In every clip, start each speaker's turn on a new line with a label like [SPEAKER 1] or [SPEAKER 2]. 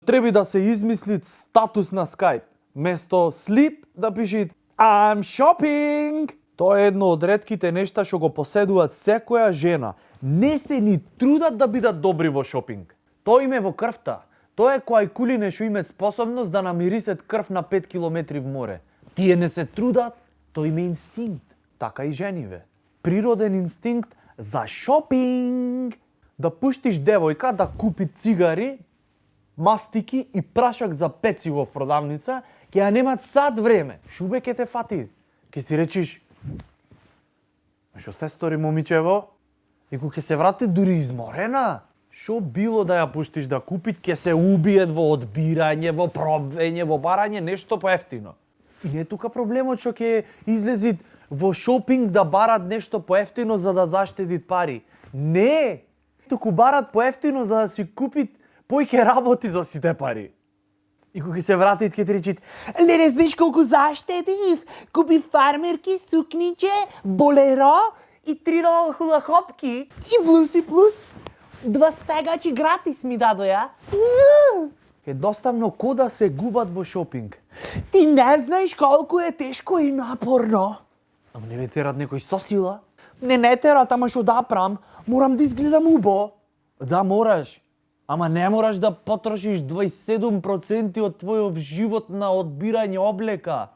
[SPEAKER 1] треба да се измисли статус на Skype. Место sleep да пиши I'm shopping. Тоа е едно од ретките нешта што го поседуваат секоја жена. Не се ни трудат да бидат добри во шопинг. Тоа им е во крвта. Тоа е кој кулине што имаат способност да намирисат крв на 5 километри в море. Тие не се трудат, тоа им е инстинкт. Така и жениве. Природен инстинкт за шопинг. Да пуштиш девојка да купи цигари, мастики и прашак за пециво в продавница, ќе ја немат сад време. Шубе ќе те фати. Ќе си речиш, што се стори момичево? И кога ќе се врати дури изморена, што било да ја пуштиш да купи, ќе се убиет во одбирање, во пробвење, во барање нешто поевтино. И не е тука проблемот што ќе излезит во шопинг да барат нешто поевтино за да заштедит пари. Не! Туку барат поевтино за да си купит појќе работи за сите пари. И кога се вратит ќе ти речит:
[SPEAKER 2] Леле, знаеш колку заштедив? Купи фармерки, сукниче, болеро и 3 долара хулахопки. И плюс. 2 стегачи гратис ми дадоја.
[SPEAKER 1] Едноставно ко да се губат во шопинг.
[SPEAKER 2] Ти не знаеш колку е тешко и напорно.
[SPEAKER 1] Ама не ве терат некој со сила?
[SPEAKER 2] Не терат, ама што да прам, морам да изгледам убо.
[SPEAKER 1] Да, мораш. Ама не мораш да потрошиш 27% од твојов живот на одбирање облека.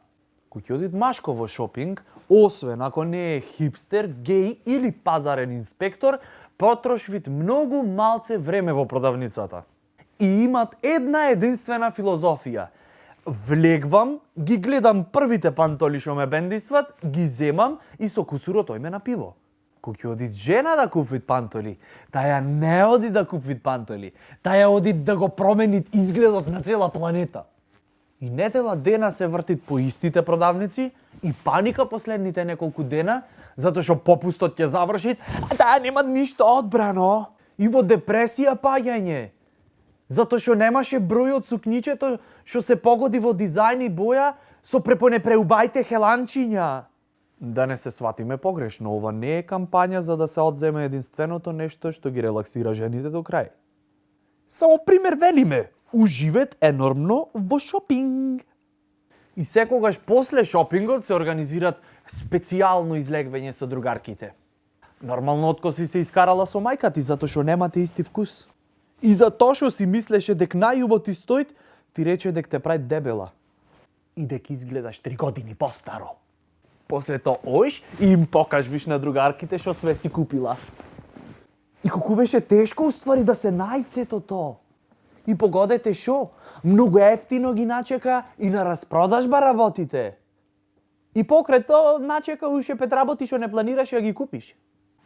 [SPEAKER 1] Кој ќе одит машко во шопинг, освен ако не е хипстер, геј или пазарен инспектор, потрошвит многу малце време во продавницата. И имат една единствена филозофија. Влегвам, ги гледам првите пантоли што ме бендисват, ги земам и со кусурот ојме на пиво. Кој ќе оди жена да купи пантоли, таја не оди да купи пантоли, таја оди да го промени изгледот на цела планета. И недела дена се вртит по истите продавници и паника последните неколку дена, затоа што попустот ќе завршит,
[SPEAKER 2] А таа нема ништо одбрано.
[SPEAKER 1] и во депресија паѓање. Затоа што немаше број од сукничето што се погоди во дизајн и боја со препонепреубајте хеланчиња. Да не се сватиме погрешно, ова не е кампања за да се одземе единственото нешто што ги релаксира жените до крај. Само пример велиме, уживет енормно во шопинг. И секогаш после шопингот се организират специјално излегвење со другарките. Нормално откоси се искарала со мајка ти затоа што немате исти вкус. И за тоа што си мислеше дека најубаво ти стоит, ти рече дека те прави дебела. И дека изгледаш 3 години постаро. После тоа оиш и им покажвиш на другарките што све си купила. И колку беше тешко уствари да се најцето тоа. И погодете шо, многу ефтино ги начека и на распродажба работите. И покрај тоа начека уште 5 работи што не планираш да ги купиш.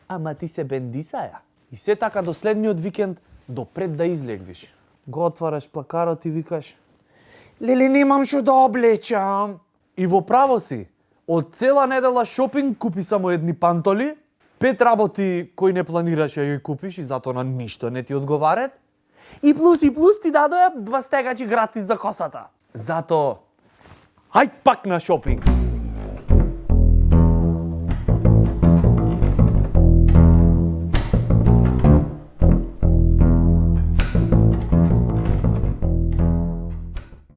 [SPEAKER 1] Ама ти се бендисаја. И се така до следниот викенд допред да излегвиш. Го отвараш плакарот и викаш:
[SPEAKER 2] Леле, немам што да облечам.
[SPEAKER 1] И во право си. Од цела недела шопинг купи само едни пантоли, 5 работи кои не планираш да ги купиш и затоа на ништо не ти одговарат.
[SPEAKER 2] И плюс ти дадоја 2 стегачи гратис за косата.
[SPEAKER 1] Затоа, ајд пак на шопинг.